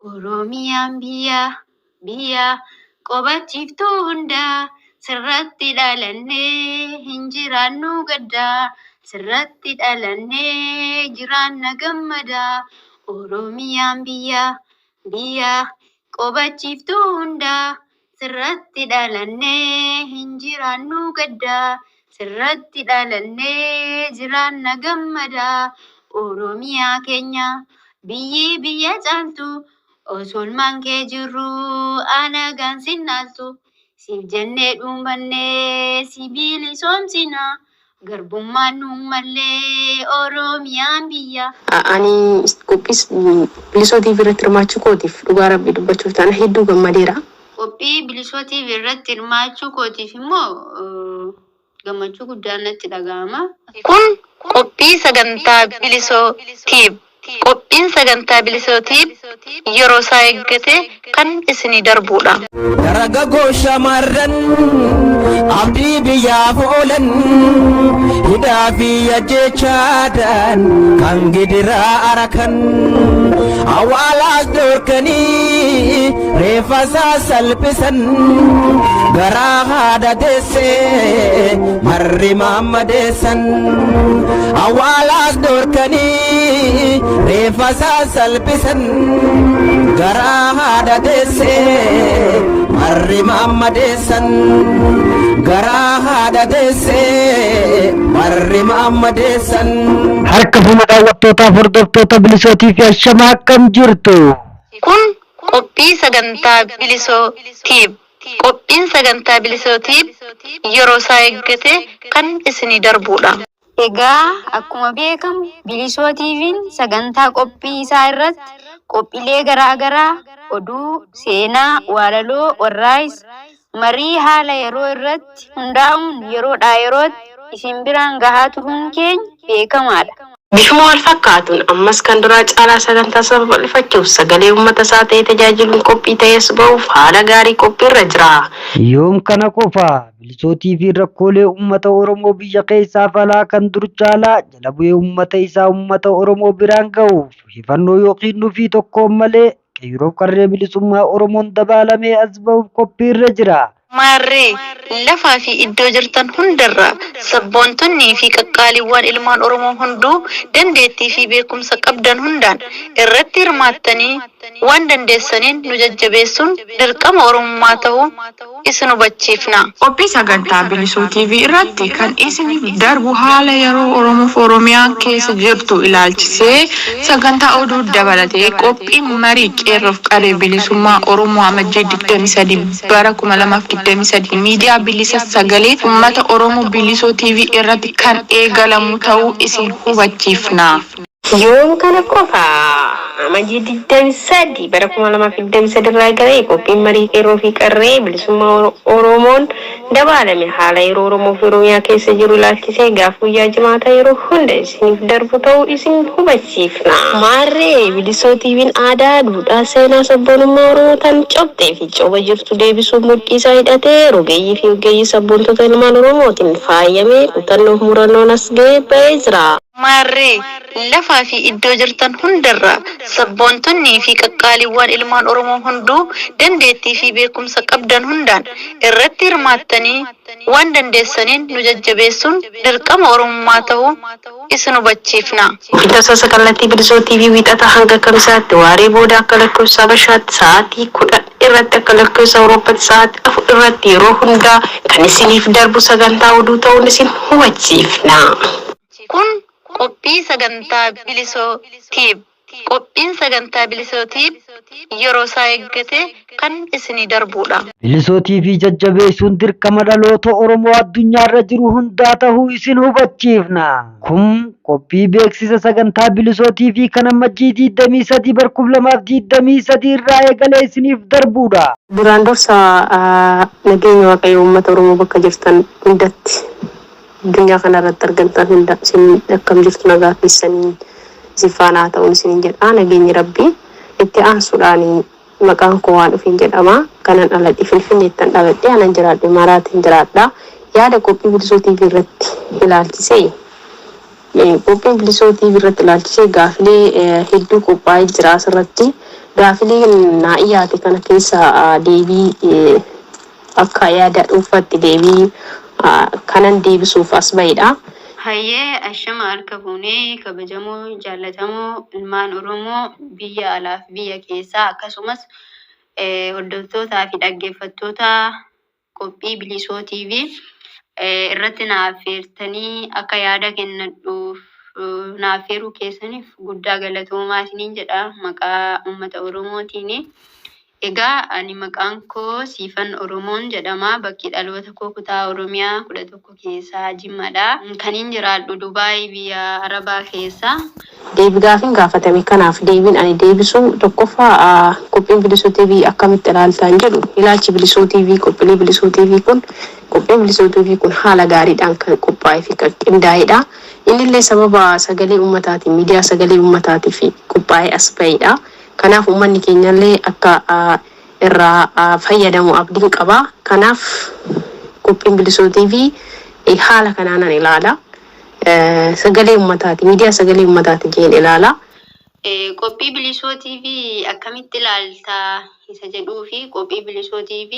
Oromiyaan biyya biyya qobachiiftuu hundaa sirratti dhalannee hin jiraannu gaddaa sirratti dhalannee jiraanna gammadaa. Oromiyaan biyya biyya qobachiiftuu hundaa sirratti dhalannee hin jiraannu gaddaa sirratti dhalannee jiraanna gammadaa. Oromiyaa keenya biyyi biyya caaltu osoo ilmaan kee jirru alagaan sinnaaltu siif jennee dhuunfannee si bilisoomsina garbummaan nu mallee Oromiyaan biyya. Ani qophii Bilisoo TV irratti hirmaachuu kootiif dhugaa rabbii dubbachuuf taana hedduu gammadeera. Qophii Bilisoo TV irratti hirmaachuu kootiif immoo gammachuu guddaan natti dhaga'ama. Kun qophii sagantaa Bilisoo Tube. Qophiin sagantaa Bilisoo Tube yeroo isaa eeggate kan isinii darbuudha. Dargaggoo shamarran abdii biyyaaf oolan hidhaa fi ajjeechaadhaan kan gidiraa arakan awwaalaas dhorkanii reeffa isaa salphisan garaa haadha deessee marri maammadeessan awwaalaas dhorkanii reeffa isaa salphisan garaa haadha deessee marri maammadeessan garaa haadha deessee marri maammadeessan. Harka fuula daawwattootaaf hordoftoota bilisootii fi ashamaa akkam jirtu. Kun qophii sagantaa Bilisoo Tube. Qophiin sagantaa Bilisoo Tube yeroo isaa eeggate kan isinii darbuudha. Egaa akkuma beekamu Bilisoo TV'n sagantaa qophii isaa irratti qophiilee garaa garaa oduu, seenaa, walaloo, warraayis, marii haala yeroo irratti hundaa'uun yeroodhaa yerootti isin biraan gahaa turuun keenya beekamaadha. Bifuma wal fakkaatuun ammas kan duraa caalaa sagantaa isaa babal'ifachuuf sagalee uummata isaa ta'ee tajaajiluun qophii ta'ees ba'uuf haala gaarii qophiirra jira. Yoom kana qofa Bilisoo TV rakkoolee uummata Oromoo biyya keessaaf alaa kan dur caalaa jala bu'ee uummata isaa uummata Oromoo biraan gahuuf hifannoo yookiin nufii tokkoon malee qeerroof qarree bilisummaa Oromoon dabaalamee as bahuuf qophiirra jira. Maarree, lafaa fi iddoo jirtan hundarraa sabboontonnii fi qaqqaaliiwwaan ilmaan Oromoo hunduu dandeettii fi beekumsa qabdan hundaan irratti hirmaattanii waan dandeessaniin nu jajjabeessuun dirqama Oromummaa tahuu isin hubachiifna. Qophii sagantaa Bilisoo TV irratti kan isiniif darbu haala yeroo Oromoof Oromiyaan keessa jirtu ilaalchisee sagantaa oduu dabalatee qophii marii Qeerroof Qarree Bilisummaa Oromoo Amajjii 23 bara 2023 miidiyaa bilisa sagalee ummata Oromoo Bilisoo TV irratti kan eegalamu ta'uu isin hubachiifna. Yoom kana qofa! Amajjii 23 bara 2023 irraa eegalee qophiin marii Qeerroo fi Qarree Bilisummaa Oromoon dabaalame haala yeroo Oromoo fi Oromiyaa keessa jiru ilaalchisee gaaf guyyaa Jimaataa yeroo hunda isiniif darbu ta'uu isin hubachiifna. Maarree, Bilisoo TVn aadaa, duudhaa, seenaa sabboonummaa Oromoo tan cobxee fi coba jirtu deebisuuf mudhii isaa hidhatee rogeeyyii fi ogeeyyii sabboontota ilmaan Oromootiin faayamee kutannoof murannoon as gahee bahee jira. Maarree, lafaa fi iddoo jirtan hundarraa sabboontonnii fi qaqqaaliiwwaan ilmaan Oromoo hunduu dandeettii fi beekumsa qabdan hundaan irratti hirmaattanii waan dandeessaniin nu jajjabeessuun dirqama Oromummaa tahuu isin hubachiifna. Tamsaasa kallattii Bilisoo TV Wiixataa hanga Kamisaatti waaree booda akka lakkoofsa Habashaatti sa'aatii 10 irratti akka lakkoofsa Awurooppatti sa'aatii 4 irratti yeroo hundaa kan isiniif darbu sagantaa oduu ta'uun isin hubachiifna. Kun qophii sagantaa Bilisoo Tube. Qophiin sagantaa Bilisoo Tube yeroo isaa eeggate kan isinii darbuudha. Bilisoo TV jajjabeessuun dirqama dhaloota Oromoo addunyaarra jiru hundaa tahuu isin hubachiifna. Kun qophii beeksisa sagantaa Bilisoo TV kan Ammajjii 23 bar 2023 irraa eegalee isiniif darbuudha. Duraan dursa nageenya Waaqayyoo uummata Oromoo bakka jirtan hundatti addunyaa kana irratti argamtan hunda isin akkam jirtu nagaa keessanii isin faana haa ta'uun isinin jedha nageenyi rabbii itti aansuudhaan maqaan koo waan ofiin jedhama kanan dhaladhe finfinneettan dhaladhe anan jiraadhu imaaraatiin jiraadha yaada qophii bilisoo tv irratti ilaalchisee qophiin bilisoo tv irratti ilaalchisee gaafilee hedduu qophaa'ee jira asirratti Gaafilee naa dhiyaate kana keessa deebii akka yaada dhuunfaatti deebii kanan deebisuuf as ba'edha. Hayyee, ashama harka fuunee, kabajamoo jaallatamoo ilmaan Oromoo biyya alaa fi biyya keessaa, akkasumas hordoftootaa fi dhaggeeffattoota qophii Bilisoo TV irratti na affeertanii akka yaada kennadhuuf na affeeruu keessaniif guddaa galatoomaa isiniin jedha maqaa uummata Oromootiini. Egaa ani maqaan koo Siifan Oromoon jedhama. Bakki dhaloota koo kutaa Oromiyaa 11 keessaa Jimmadha. Kanin jiraadhu Dubaay biyya Arabaa keessa. Deebi gaafiin gaafatame kanaaf deebiin ani deebisu tokkoffaa, qophiin Bilisoo TV akkamitti ilaaltan jedhu, ilaalchi Bilisoo TV, qophiilee Bilisoo TV kun, qophiin Bilisoo TV kun haala gaariidhaan kan qophaa'ee fi kan qindaa'edha. Innillee sababa sagalee uummataatiin, miidiyaa sagalee uummataatiif qophaa'ee as ba'edha. Kanaaf uummanni keenyallee akka irraa fayyadamu abdiin qaba. Kanaaf qophiin Bilisoo TV haala kanaanan ilaala. Sagalee uummataati, miidiyaa sagalee uummataati jeen ilaala. Qophii Bilisoo TV akkamitti ilaaltaa isa jedhuu fi qophii Bilisoo TV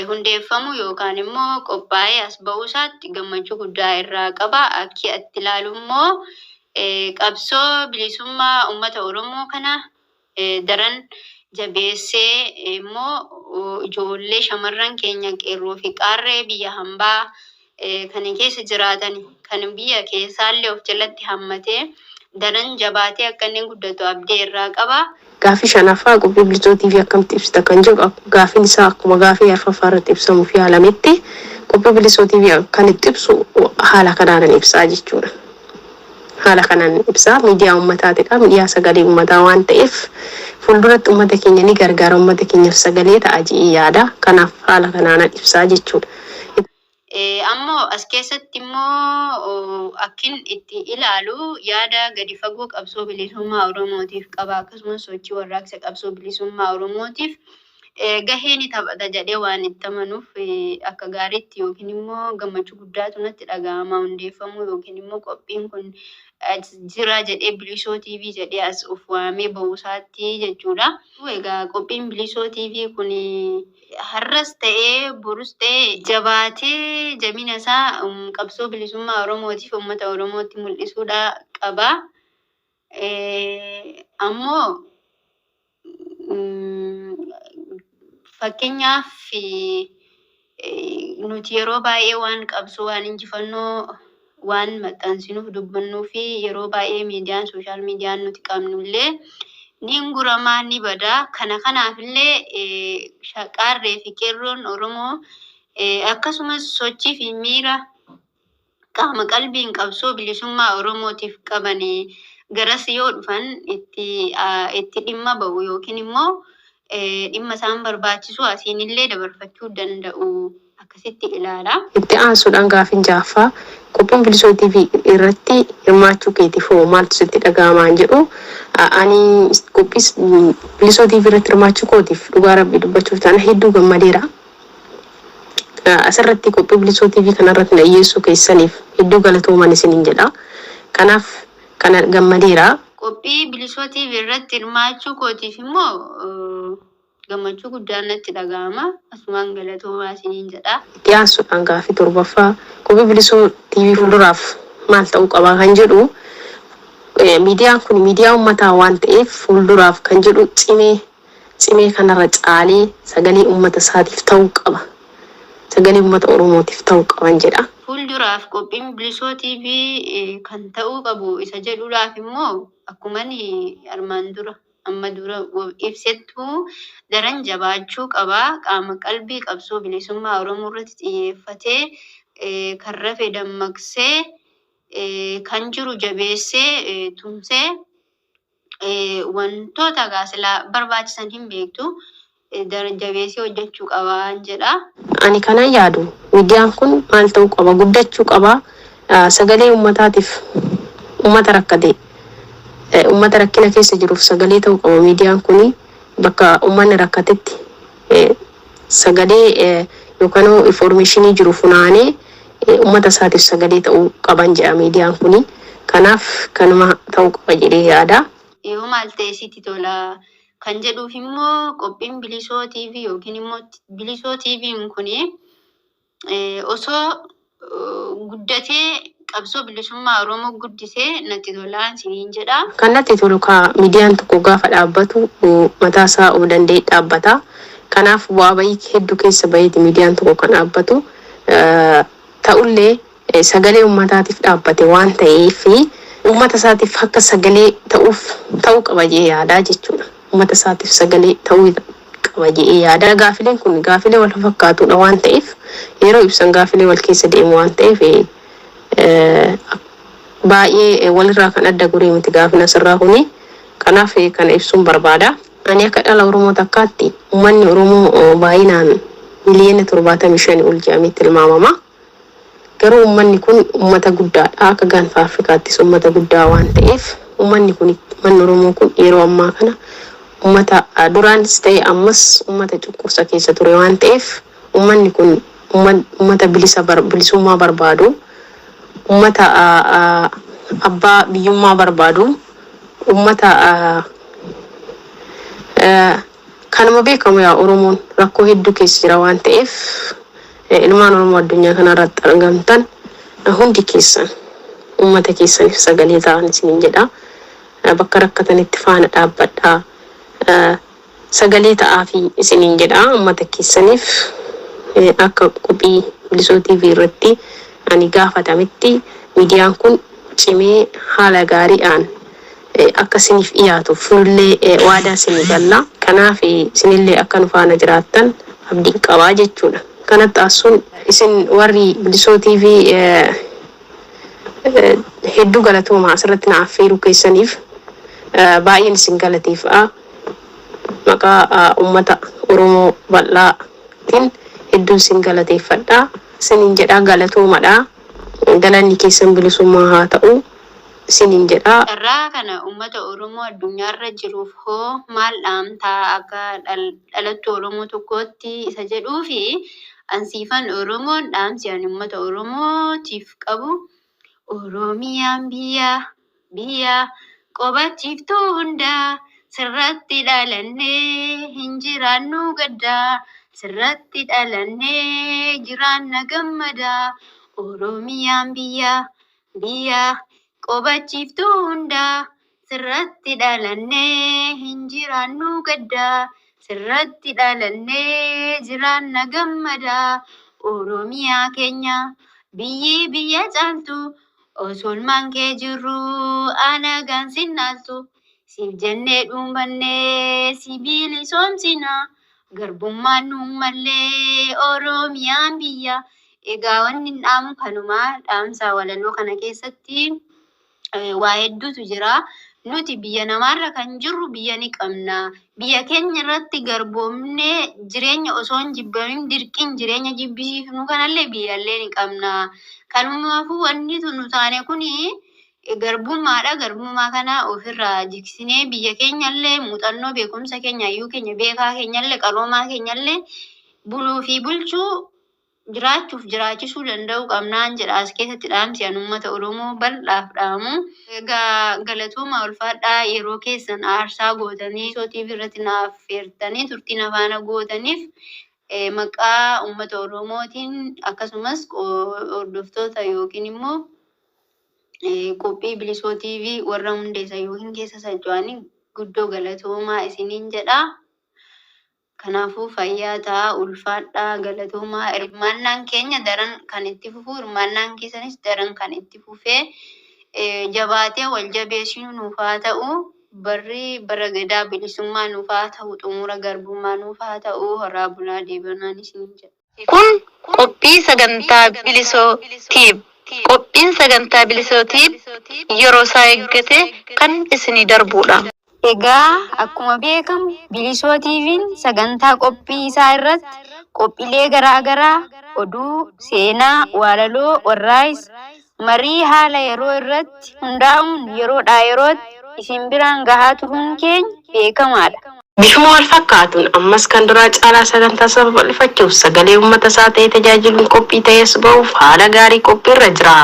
hundeeffamu yookaan immoo qophaa'ee as ba'uu isaatti gammachuu guddaa irraa qaba. Akki itti ilaalu immoo qabsoo bilisummaa uummata Oromoo kana daran jabeessee immoo ijoollee shamarran keenya qeerroo fi qaarree biyya hambaa kan keessa jiraatan, kan biyya keessaallee of jalatti hammatee daran jabaatee akka inni guddatu abdii irraa qaba. Gaafii shanaffaa, qophii Bilisoo TV akkamitti ibsita kan jedhu, gaafiin isaa akkuma gaafii arfaffaa irratti ibsamuuf yaalametti qophii Bilisoo TV kan itti ibsu haala kanaanan ibsaa jechuudha. Haala kanaan ibsaa, miidiyaa uummataatidha. Miidiyaa sagalee uummataa waan ta'eef fuulduratti uummata keenya ni gargaara, uummata keenyaaf sagalee ta'a jedhee yaada. Kanaaf haala kanaanan ibsaa jechuudha. Ammoo as keessatti immoo akkin itti ilaalu yaada gadi fagoo qabsoo bilisummaa Oromootiif qaba, akkasumas sochii warraaqsa qabsoo bilisummaa Oromootiif gahee ni taphata jedhee waan itti amanuuf akka gaariitti yookiin immoo gammachuu guddaatu natti dhaga'ama hundeeffamuu yookiin immoo qophiin kun jira jedhee Bilisoo TV jedhee as of waamee ba'uusaatti jechuudha. Egaa qophiin Bilisoo TV kun har'as ta'ee borus ta'ee jabaatee jabina isaa qabsoo bilisummaa Oromootiif uummata Oromootti mul'isuudha qaba. Ammoo fakkeenyaaf nuti yeroo baay'ee waan qabsoo, waan injifannoo waan maxxansinuuf dubbannuu fi yeroo baay'ee miidiyaan, social miidiyaan nuti qabnullee ni guramaa, ni bada. Kana kanaafillee qaarree fi qeerroon Oromoo akkasumas sochii fi miira qaama qalbiin qabsoo bilisummaa Oromootiif qaban garas yoo dhufan itti dhimma ba'u yookiin immoo dhimma isaan barbaachisu asiinillee dabarfachuu danda'u, akkasitti ilaala. Itti aansuudhaan gaafiin ja'affaa, qophiin Bilisoo TV irratti hirmaachuu keetiif hoo maaltu sitti dhaga'amaan jedhu, ani qophii Bilisoo TV irratti hirmaachuu kootiif dhugaa rabbii dubbachuuf taana hedduu gammadeera. Asirratti qophii Bilisoo TV kanarratti na dhiyeessuu keessaniif hedduu galatooman isiniin jedha. Kanaaf kana gammadeera. Qophii Bilisoo TV irratti hirmaachuu kootiif immoo gammachuu guddaan natti dhaga'ama. Asumaan galatoomaa isiniin jedha. Itti aansuudhaan gaafii torbaffaa, qophii Bilisoo TV fuulduraaf maal ta'uu qaba kan jedhu, miidiyaan kun miidiyaa uummataa waan ta'eef fuulduraaf kan jedhu cimee cimee kanarra caalee sagalee uummata isaatiif ta'uu qaba. Sagalee uummata Oromootiif ta'uu qaban jedha. Fuulduraaf qophiin Bilisoo TV kan ta'uu qabu isa jedhuudhaaf immoo akkuma armaan dura amma dura ibsettu daran jabaachuu qaba. Qaama qalbii qabsoo bilisummaa Oromoo irratti xiyyeeffatee, kan rafe dammaqsee, kan jiru jabeessee tumsee, wantoota silaa barbaachisan hin beektu daran jabeessee hojjechuu qabaan jedha. Ani kanan yaadu miidiyaan kun maal ta'uu qaba, guddachuu qaba, sagalee uummataatiif, uummata rakkate, uummata rakkina keessa jiruuf sagalee ta'uu qaba. Miidiyaan kun bakka uummanni rakkatetti sagalee yookaan information jiru funaanee uummata isaatiif sagalee ta'uu qaban jedha miidiyaan kuni. Kanaaf kanuma ta'uu qaba jedhee yaada. Yoo maal ta'e sitti tola? Kan jedhuuf immoo qophiin Bilisoo TV yookiin immoo Bilisoo TV'n kuni osoo guddatee qabsoo bilisummaa Oromoo guddisee natti tolaa isiniin jedha. Kan natti tolu kaa miidiyaan tokko gaafa dhaabbatu mataa isaa of danda'ee dhaabbata. Kanaaf bu'aa bahii hedduu keessa baheeti miidiyaan tokko kan dhaabbatu. Ta'ullee sagalee uummataatiif dhaabbate waan ta'eef uummata isaatiif akka sagalee ta'uuf ta'uu qaba jedhee yaadaa jechuudha. Uummata isaatiif sagalee ta'uu qaba jedhee yaada. Gaafileen kun gaafilee wal fakkaatudha waan ta'eef yeroo ibsan gaafilee wal keessa deemu waan ta'eef baay'ee walirraa kan adda goree miti gaafin asirraa kuni. Kanaaf kana ibsuun barbaada. Ani akka dhala Oromoo takkaatti uummanni Oromoo baay'inaan miliyoona 75 ol jedhamee tilmaamama. Garuu uummanni kun uummata guddaadha. Akka gaanfa Afrikaattis uummata guddaa waan ta'eef uummanni kun, uummanni Oromoo kun yeroo ammaa kana uummata duraanis ta'e ammas uummata cunqursa keessa ture waan ta'eef uummanni kun uummata bilisa bilisummaa barbaadu, uummata abbaa biyyummaa barbaadu, uummata kanuma beekamu yaa Oromoon rakkoo hedduu keessa jira waan ta'eef ilmaan Oromoo addunyaa kanarratti argamtan hundi keessan uummata keessaniif sagalee ta'an isiniin jedha. Bakka rakkatanitti faana dhaabbadhaa. Sagalee ta'aafi isiniin jedha uummata keessaniif. Akka qophii Bilisoo TV irratti ani gaafatametti miidiyaan kun cimee haala gaariidhaan akka isiniif dhiyaatuuf nullee waadaa isinii galla. Kanaaf isinillee akka nu faana jiraattan abdiin qabaa jechuudha. Kanatti aansuun isin warri Bilisoo TV hedduu galatooma asirratti na affeeruu keessaniif baay'een isin galateeffa. Maqaa uummata Oromoo bal'aatiin hedduu isin galateeffadha. Isiniin jedhaa galatoomadha. Galanni keessan bilisummaa haa ta'u. Isiniin jedhaa. Carraa kana uummata Oromoo addunyaarra jiruuf hoo maal dhaamtaa akka dhalattuu Oromoo tokkootti isa jedhuu fi ansiifan Oromoon dhaamsi ani uummata Oromootiif qabu Oromiyaan biyya biyya qobachiiftuu hundaa sirratti dhalannee hin jiraannu gaddaa, sirratti dhalannee jiraanna gammadaa. Oromiyaan biyya biyya qobachiiftuu hundaa sirratti dhalannee hin jiraannu gaddaa, sirratti dhalannee jiraanna gammadaa. Oromiyaa keenya biyyi biyya caaltu osoo ilmaan kee jirru alagaan sinnaaltu. Siif jennee dhuunfannee si bilisoomsina. Garbummaan nuun mallee Oromiyaan biyya. Egaa wanni hin dhaamu kanuma dhaamsa walaloo kana keessatti waa hedduutu jira. Nuti biyya namaarra kan jirru biyya ni qabna. Biyya keenya irratti garboomnee jireenya osoo hin jibbamin dirqiin jireenya jibbisiifnu kanallee biyyallee ni qabna. Kanumaafuu wanni nu taane kuni garbummaadha. Garbummaa kana ofirraa jigsinee biyya keenyallee muuxannoo beekumsa keenya, hayyuu keenya, beekaa keenyallee, qaroomaa keenyallee buluu fi bulchuu, jiraachuuf jiraachisuu danda'uu qabnaan jedha as keessatti dhaamsi an uummata Oromoo bal'aaf dhaamu. Egaa galatooma, ulfaadhaa, yeroo keessan aarsaa gootanii Bilisoo TV irratti na affeertanii turtii na faana gootaniif maqaa uummata Oromootiin akkasumas hordoftoota yookiin immoo qophii Bilisoo TV warra hundeessan yookiin keessa socho'anii guddoo galatoomaa isiniin jedha. Kanaafuu fayyaa ta'aa, ulfaadhaa, galatoomaa. Hirmaannaan keenya daran kan itti fufu, hirmaannaan keessanis daran kan itti fufee jabaatee wal jabeessinu nuuf haa ta'u. Barri bara gadaa bilisummaa nuuf haa ta'u, xumura garbummaa nuuf haa ta'u, horaa bulaa deebanaan isiniin jedha. Kun qophii sagantaa Bilisoo Tiib. Qophiin sagantaa Bilisoo Tiib yeroo isaa eeggate kan isinii darbudha. Egaa akkuma beekamu Bilisoo TV'n sagantaa qophii isaa irratti qophiilee garaa garaa oduu, seenaa, walaloo, warraayis, marii haala yeroo irratti hundaa'uun yeroodhaa yerootti isin biraan gahaa turuun keenya beekamaadha. Bifuma wal fakkaatuun ammas kan duraa caalaa sagantaa saba bal'ifachuuf sagalee uummata isaa ta'ee tajaajiluun qophii ta'ees ba'uuf haala gaarii qophiirra jira.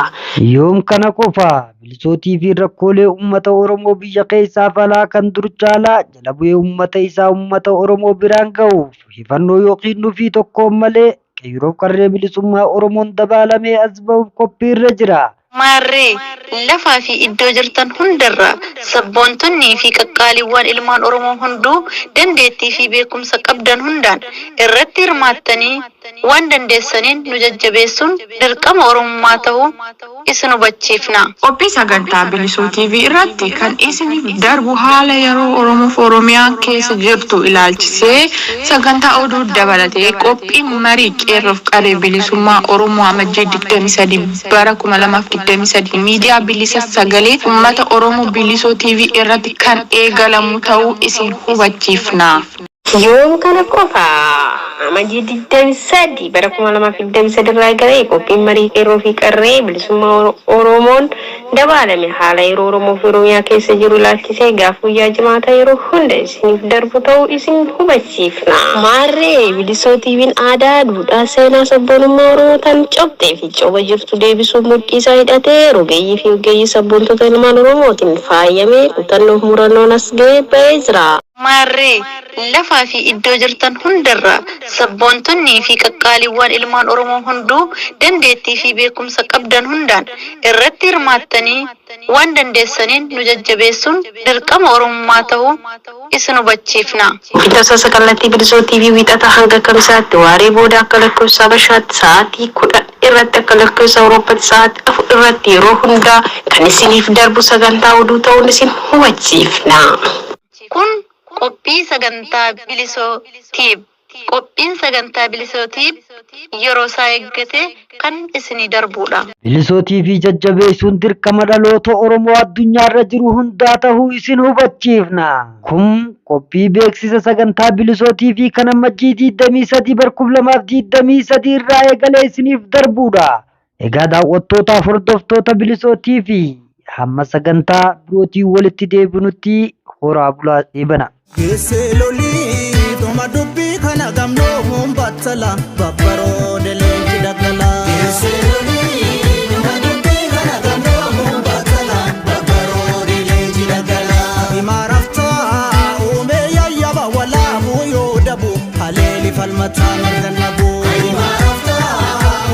Yoom kana qofa Bilisoo TV'n rakkoolee uummata Oromoo biyya keessaaf alaa kan dur caalaa jala bu'ee uummata isaa uummata Oromoo biraan gahuuf hifannoo yookiin nufii tokkoon malee qeerroof qarree bilisummaa Oromoon dabaalamee as bahuuf qophiirra jira. Maarree, lafaa fi iddoo jirtan hundarraa sabboontonnii fi qaqqaaliiwwan ilmaan Oromoo hunduu dandeettii fi beekumsa qabdan hundaan irratti hirmaattanii waan dandeessaniin nu jajjabeessuun dirqama Oromummaa ta'uu isin hubachiifna. Qophii sagantaa Bilisoo TV irratti kan isiniif darbu haala yeroo Oromoof Oromiyaan keessa jirtu ilaalchisee sagantaa oduu dabalatee qophii marii qeerroof qarree bilisummaa Oromoo Amajjii 23 bara 2023 miidiyaa bilisa sagalee uummata Oromoo Bilisoo TV irratti kan eegalamu ta'uu isin hubachiifna. Yoom kana qofa Amajjii 23 bara 2023 irraa eegalee qophiin marii qeerroo fi qarree bilisummaa Oromoon dabaalame haala yeroo Oromoo fi Oromiyaa keessa jiru ilaalchisee gaafa guyyaa jimaataa yeroo hunda isiniif darbu ta'uu isin hubachiifna. Maarree Bilisoo TV'n aadaa, duudhaa, seenaa sabboonummaa Oromoo tan cobxee fi coba jirtu deebisuuf mudhii isaa hidhatee rogeeyyii fi ogeeyyii sabboontota ilmaan Oromootiin faayamee kutannoof murannoon as ga'ee ba'ee jira. Maarree, lafaa fi iddoo jirtan hundarraa sabboontonnii fi qaqqaaliiwwan ilmaan Oromoo hunduu dandeettii fi beekumsa qabdan hundaan irratti hirmaattanii waan dandeessaniin nu jajjabeessuun dirqama Oromummaa ta'uu isin hubachiifna. Tamsaasa kallattii Bilisoo TV wiixataa hanga kamisaatti waaree booda akka lakkoofsa Habashaatti sa'aatii 10 irratti akka lakkoofsa Awurooppaatti sa'aatii 4 irratti yeroo hundaa kan isiniif darbu sagantaa oduu ta'uun isin hubachiifna. Kun qophii sagantaa Bilisoo Tube. Qophiin sagantaa Bilisoo Tube yeroo isaa eeggatee kan isinii darbuudha. Bilisoo TV jajjabeessuun dirqama dhaloota Oromoo addunyaarra jiru hundaa tahuu isin hubachiifna. Kun qophii beeksisa sagantaa Bilisoo TV kan Ammajjii 23 bar 2023 irraa eegalee isiniif darbuudha. Egaa daawwattootaaf hordoftoota Bilisoo TV hamma sagantaa birootiin walitti deebinutti horaa bulaa deebana. Geessee lolii dhuma dubbii kana gamnoomuun battala babbaroode leenci daggala. Geessee lolii dhuma dubbii kana gamnoomuun battala babbaroode leenci daggala. Himaa raftaa uumee yayyaba walaabuu yoo dabu haleeli falmataa mirga nabu. Himaa raftaa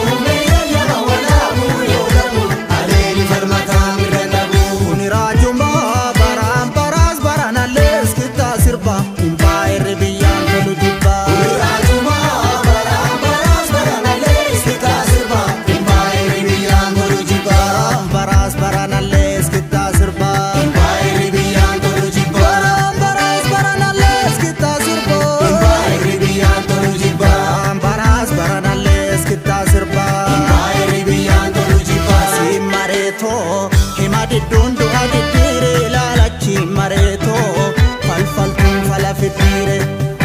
uumee yayyaba walaabuu yoo dabu haleeli falmataa mirga nabu. Kuni raajumaa baraan baraas baranallees kittaa sirba impaayerri biyyaan tolu jibba. Kuni raajumaa baraan baraas baranallees kittaa sirba impaayerri biyyaan tolu jibba. Baraan baraas baranallees kittaa sirba impaayerri biyyaan tolu jibba. Baraan baraas baranallees kittaa sirba impaayerri biyyaan tolu jibba. Baraan baraas baranallees kittaa sirba impaayerri biyyaan tolu jibba. Si mareetoo hima didduun du'a diddiire ilaalachi mareetoo falfaltuun fala fiddiire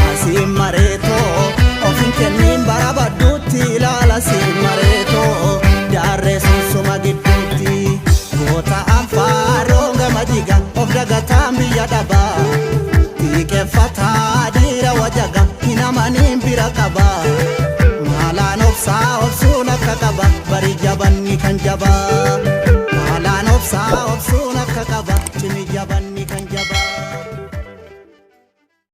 asii mareetoo ofin kenniin bara badduutti ilaala si mareetoo daarree sunsuma gidduutti goota anfaaroo gama jiga of dagataan biyya dhabaa xiiqeffataa dhiira wajaga hin amaniin bira qaba maalaan obsaa obsuun akka qaba bari jabanni kan jabaa maalaan obsaa obsuun akka qaba.